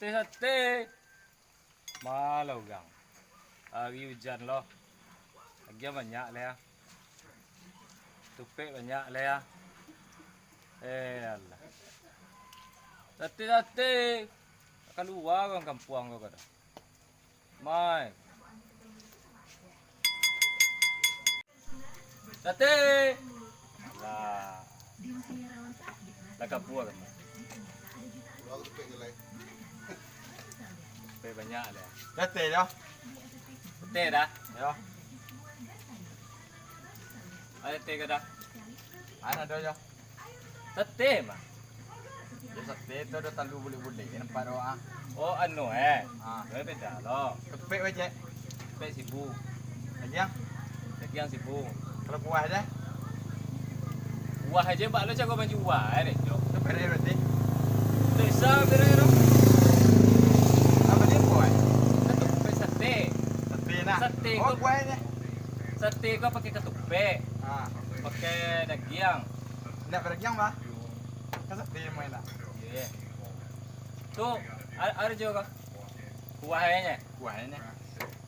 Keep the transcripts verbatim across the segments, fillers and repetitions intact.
Sate, sate. Malah urang. Ari ujan lo. Agiah banyak lai, ah. Tupek banyak lai, ah. Eh, alah. Sate, sate. Kalua urang kampuang ko, kado. Mai. Sate. Alah. Lah kabua kan. Tupek banyak dah. Sate dah. Sate dah. Yo. Ada sate ka dah? Anak dah yo. Sate mah. Yo, sate tu ado talu bulek-bulek, nampak tu, ah. Oh, anu, eh. Ah. Yo, beda lo. Tupek wajek. Tupek sibu. Dagiang? Dagiang sibu. Kalau kuah dah? Kuah aja, bak lo cako manjua, eh, dek, Cok. Tu bereh berarti? Desa bereh tu. Apa dia kuah? Katupek sate. Sate nah. Sate. Oh, ko kuah ni. Sate ko pakai katupek. Ah. Pakai dagiang. Ndak badagiang, bah. Kan sate main lah. Iya. Tu, a-, ada juga kah? Kuah aja. Kuah aja.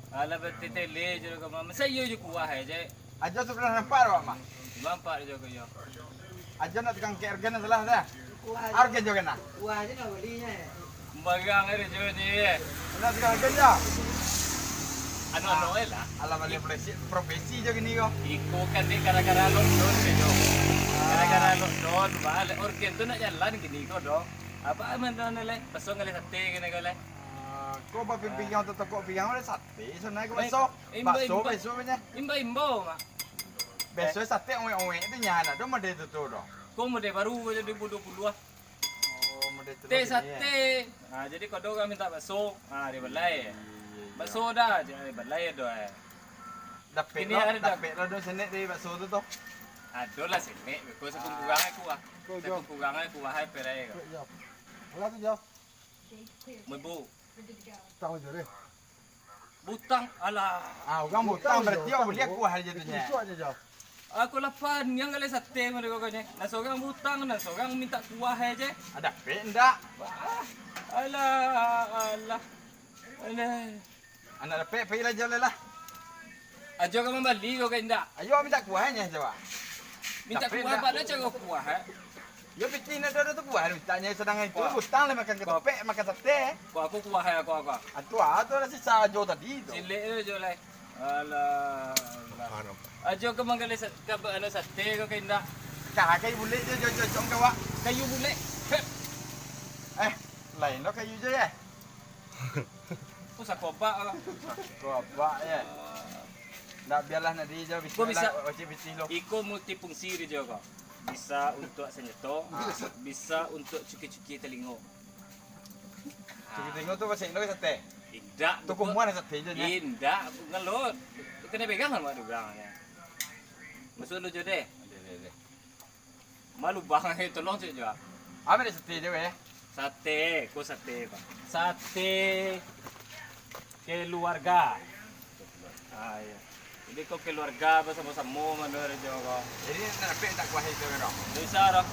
Alah, berarti tele je kau. Masa iyo je kuah aja. Ajo tu pernah nampak awak mah? Nampak juga yo. Ajo nak tukang kek organ salah dah. Kuah aja. Organ juga nah. Kuah aja nak belinya. Sembarang aja je ni, eh. Nak tukang organ je. Anu-anu eh lah. Alah, balik profesi, profesi je gini kau. Iko kan dek gara-gara lockdown je, Jo. Gara-gara lockdown, balik organ tu nak jalan gini kau, dong. Apa aman tu, Nele? Pasang kali sate gini kau, Le. Ah, kau bapimpin yang tu tokok piang oleh sate, sana kau baso. Imba, baso, imba. Baso punya. Imba, imba, Mak. Baso sate owek-owek tu nyan, ado model tu tu doh. Kau model baru kau jadi bodoh puluh ah. Oh, model tu. Teh lagi ni, sate. Ah, jadi kau doh minta baso. Ah, dia balai. Iya, iya. Baso dah, jadi balai doh, eh. Dapek lo, dapek lo doh senek dari baso tu tu. Ado lah senek, kau sakung kurang aku ah. Kau jawab. Sakung kurang aku ah, hai perai kau. Kau jawab. Alah tu jawab. Maibu. Utang aja deh. Butang, alah. Ah, urang butang berarti awak buliah kuah aja tu nya. Itu aja jawab. Aku lapan, yang galeh sate mah kau ni. Nan sorang butang, nan sorang minta kuah aja. Ada pe ndak? Wah, alah, alah. Alah. Anak dapek, pai lah, jaleh lah. Ajo ka mambali ko ka indak? Ayo minta kuahnyo, coba. Minta kuah, bak mano caro kuah, eh? Yo pitih nak ado tu kuah, mintanyo sadang itu butang lah makan ketopek, makan sate. Kuah aku kuah, eh, kuah, kuah. Atu, atu lah sisa ajo tadi tu. Cilik tu jo lah. Alah, alah. Ajo ka manggaleh sa-, ka ba-, anu sate ko ka indak? Ka kayu bulek jo, jo, jo, jo, kawa. Kayu bulek. Eh, lain lo kayu jo, ya? Ko sakobak lah. Sakobak, ya. Ndak, bialah nak di jo, bisa lah, wajib pitih lo. Iko multifungsi di jo ko. Bisa untuak sanjato, bisa untuak cuki-cuki talingo. Cuki talingo tu bahasa Indo sate? Indak. Tu kumuan sate jo nya. Indak, ngelot. Kena pegang kan mak dugang nya. Masuk dulu jo deh. Deh, deh, deh. Ma lubang, eh, tolong cek jo. Ambil sate je, weh. Sate, ko sate, Pak. Sate keluarga. Ah, iya. Jadi ko keluarga basamo-samo mano jo ko. Jadi nak dapek tak kuah itu, kan? Bisa dah.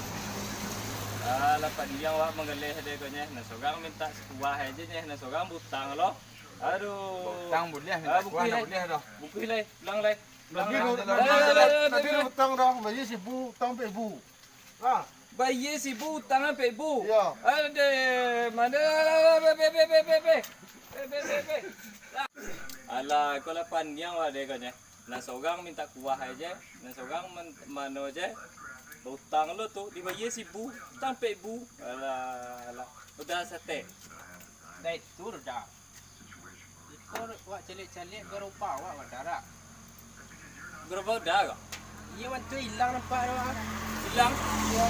Ah, lapan diang wak manggaleh deh ko nyeh. Nah, sorang minta kuah aja nyeh. Nah, sorang butang lo. Aduh. Butang buliah, minta kuah ndak buliah dah. Bukui lai, pulang lai. Tapi lu, tapi lu utang dah, bayia sibu, utang ampek ibu. Ha. Bayia sibu, utang ampek ibu. Iyo. Adeh, mana, be, be, be. Alah, ko lah pandiang lah deh ko nyo. Nan sorang minta kuah aja, nan sorang man-, mano aja. Bautang lo tu, dibayia sibu, utang ampek ibu. Alah, alah. Udah sate. Dah itu dah. Iko wak caliak-caliak garobak wak badarak. Garobak udah ko? Iyo, bantu ilang nampak tu, ah. Ilang? Iyo.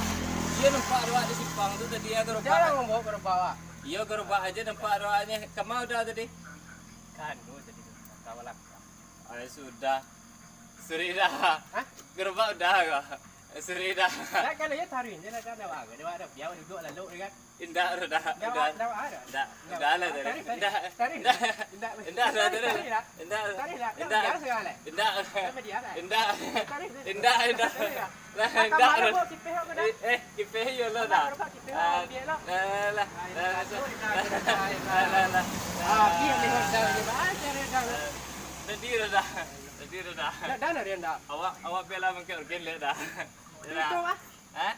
Iyo, nampak tu, ah, di simpang tu tadi, ah, garobak. Jarang mambawa garobak, ah. Iyo, garobak aja nampak tu, ah, nyo. Kama udah tadi? Kanu tadi tu, ka balakang. Ah, sudah. Suri dah. Hah? Garobak udah ko? Suri dah. Nah, kalau iyo taruih je lah, kan, awak, awak dah biar duduk lalu ni, kan. Indak, udah, udah. Indak, indak, indak. Indak, udah lah tadi. Indak, indak. Indak, udah tadi. Indak, indak. Indak, indak. Indak, indak. Lah, kamano, Buk, kipeh awak ko, Da? Eh, eh, kipeh iyo lo, Da. Kamano, Buk, kipeh awak, biak lo. Lah, lah, lah. Lah, lah, lah. Ah, biak ni, Da, biak, ah, cari, Da. Tadi lo, Da. Tadi lo, Da. Da, Da, narian, Da. Awak, awak bela mangkek urgen lek, Da. Itu, ah? Hah?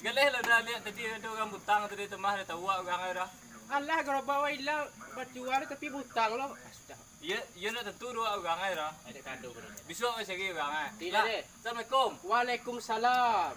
Galeh lo, Da, liek tadi ado urang butang tadi tu mah, Da, tau awak urang ai, Da. Alah, garobak awak ilang, bacua tapi butang lo. Ah, sudah. Iyo, iyo, ndak tantu doh urang ai, Da. Bisuak awak cari urang ai. Tidak, Da. Assalamualaikum. Waalaikumsalam.